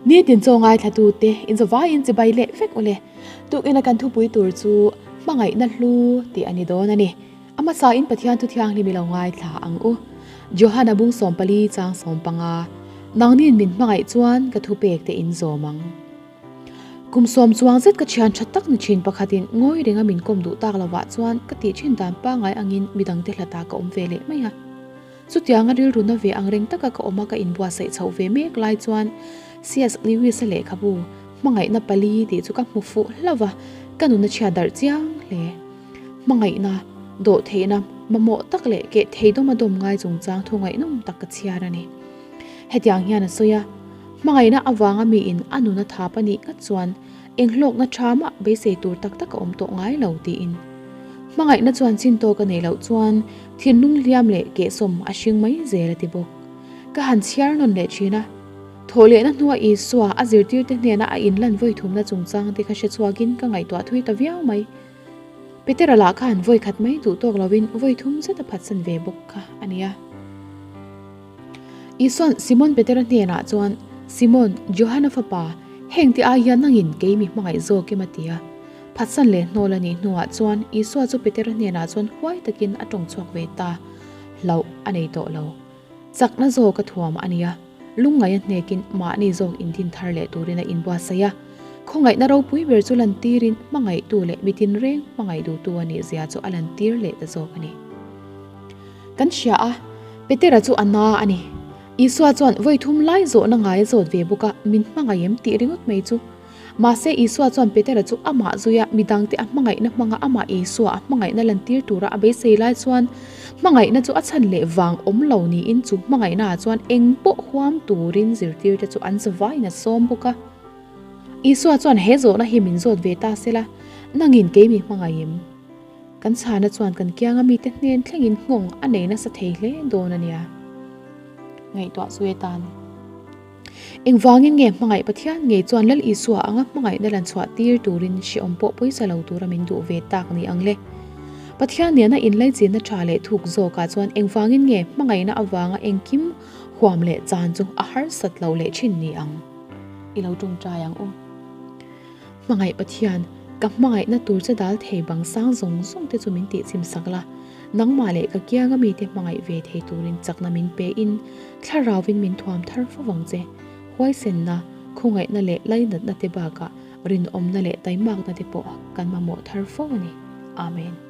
Nitin chaw ngaithlatute inzawvaiin chibai leh vek ule. Tukina kan thupui tur chu hmangaihna hlu tih a ni dawn a ni. A hmasain Pathian thu thianghlim i lo ngaithla ang u. Johana bung 14 chang 15, Nangnin min hmangaih chuan ka thupek te in zawm ang. Kum sawm chuang zet ka thian tha tak ni thin pakhatin ngawi renga min kawm duh tak lovah chuan ka tih thin dan pangngai angin midangte hlatah ka awm ve leh mai a. Chutianga rilru na ve ang reng taka ka awm a ka inbuatsaih chhoh ve mek lai chuan CS Lewis-a lehkhabu Hmangaihna Pali tih chu ka hmu fuh hlauh va, ka nun a chhiat darh chiang hle. Hmangaihna, dawhtheihna, mamawh tak leh keh thei dawm a dawm ngai chungchang thu ngaihnawm tak ka chhiar a ni. Hetiang hian a sawi a, Hmangaihna avanga miin a nun a thap a nih ngat chuan Eng hlawkna tha mah beisei tur tak tak a awm tawh ngai lo tiin. Hmangaihna chuan chin tawk a neih loh chuan thinlung hliam leh kehsawm a hring mai zel a ti bawk. Ka han chhiar nawn leh thin a. Thawhlehna hnua Isua a zirtirte hnena a inlan vawi thumna chungchang te kha hre chhuakin ka ngaihtuah thui ta viau mai. Petera lah khan vawi khat mai duh tawk lovin vawi thum zet a phatsan ve bawk kha a nia. Isua'n Simon Petera hnenah chuan, Simon, Johana fapa, hengte ai hian nangin kei mi hmangaih zawk em a ti a. Phatsan leh hnawl a nih hnuah chuan Isua chu Petera hnenah chuan huai takin a tawng chhuak ve ta. Hlauh a nei tawh lo. Chakna zawk a thuam a ni a, lungngaih a hnekin mahni zawk indin thar leh turin a inbuatsaih a. Khawngaihna ropui ber chu lantirin hmangaihtu leh mi tinreng hmangaih duhtu a nih zia chu a lantir leh ta zawk a ni. Kan hria a, Petera chu a na a ni. Isua chuan vawi thum lai zawhna ngai a zawt ve bawk a, min hmangaih em tih ringawt mai chu. Mahse Isua chuan Petera chu amah zuia midangte a hmangaihna hmanga amah Isua a hmangaihna lantir tura a beisei lai chuan hmangaihna chu a chhan leh vang awm lo niin chu hmangaihnaah chuan eng pawh huam turin zirtirte chu an zavaiin a sawm bawk a. Isua chuan he zawhna hi min zawt ve ta sela, nangin kei mi hmangaih em? Kan chhana chuan kan kianga mite hnen thlengin nghawng a nei nasa thei hle dawn a nia. Ngaihtuah chu e tan. Engvangin nge hmangaih Pathian ngei chuan Lal Isua anga hmangaihna lan chhuah tir turin hrehawm pawh pawisa lo tura min duh ve tak ni ang le? Pathian nena inlaichinna tha leh thuk zawkah chuan engvangin nge hmangaihna avanga engkim huam leh chan chu a harsat lo leh thin ni ang? I lo tawngtai ang u. Hmangaih Pathian, ka hmangaihna tur che dal thei bang sang zawng zawng te chu min tihchim sak la, nangmah leh ka kianga mite hmangaih ve thei turin chakna min pe in, thlarauvin min thuam thar fo vang che. Huaisenna, khawngaihna leh lainatna te bakah rinawmna leh taimakna te pawh kan mamawh thar fo a ni. Amen.